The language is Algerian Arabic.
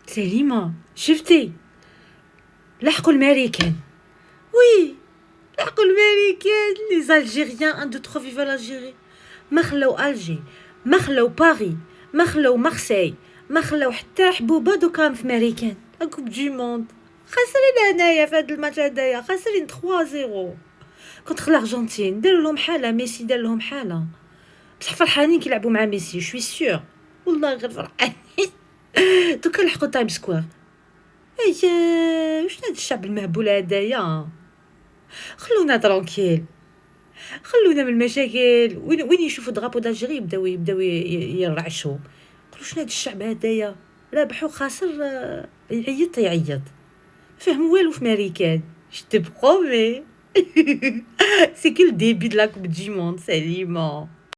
سليمة، شفتي؟ لحقوا الامريكان. oui، لحقوا الامريكان، les Algériens. 1، 2، 3، viva l'Algérie! ما خلاو Alger، ما خلاو باري، ما خلاو مارسي، ما خلاو حتى حبوبه. دوكا في ماريكان la Coupe du monde. خاسرين هنايا في هذا الماتش هذايا، خاسرين 3-0 contre l'Argentine. داروا لهم حاله، ميسي دار لهم حاله، بصح فرحانين كيلعبوا مع ميسي، je suis sûre، والله غير فرحانين. دوكا لحقوا Times Square. اي، واش هاد الشعب المهبول هدايا؟ خلونا tranquilles، خلونا من المشاكل. وين وين يشوفوا drapeau d'Algérie يبداو يرعشوا. قالوا شنو هاد الشعب هدايا؟ رابح وخاسر يعيط يعيط. فهموا والو في ماريكان، je te promets. C'est que le début de la Coupe du Monde، سليمة.